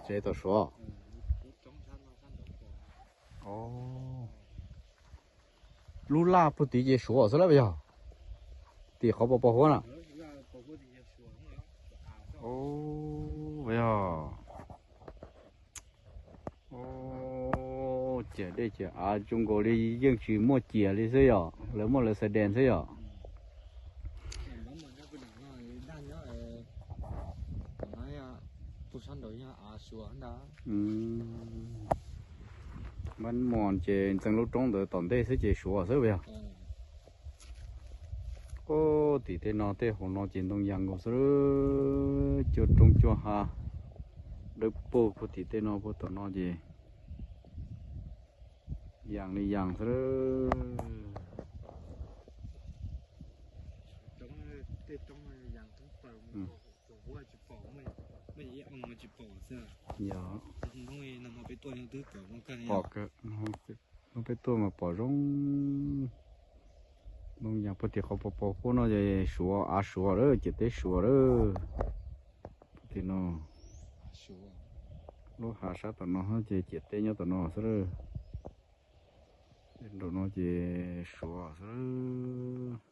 Tsev tom Suav. Lub laj puag tid ces Suav xwb lawm yog? Tim qhov pos pos huab na. Yog. Ciam dej ciam av zoo nkaus li yeej tsis muaj ciam li xwb yom, lawv muaj lawv xav dees xwb yom. Npab Mos ces ntxeev lub roob ntawd tom ntej xwb ces Suav xwb yog? Ub, tim tej no tej hauv no ces ntoo yas nkaus xwb, cuaj roob cuaj hav dawb paug puag tim tej no puag tom no ces yas li yas xwb. Yog, peb tuaj mas pom zoo. Ntoo yas puag tim qhov pos pos huab no ces Suav, av Suav lawm, ciam teb Suav lawm. Puag tim no, lub hav sab tom no ces ciam teb nyob tom no xwb lawm. Nraum no ces Suav xwb lawm.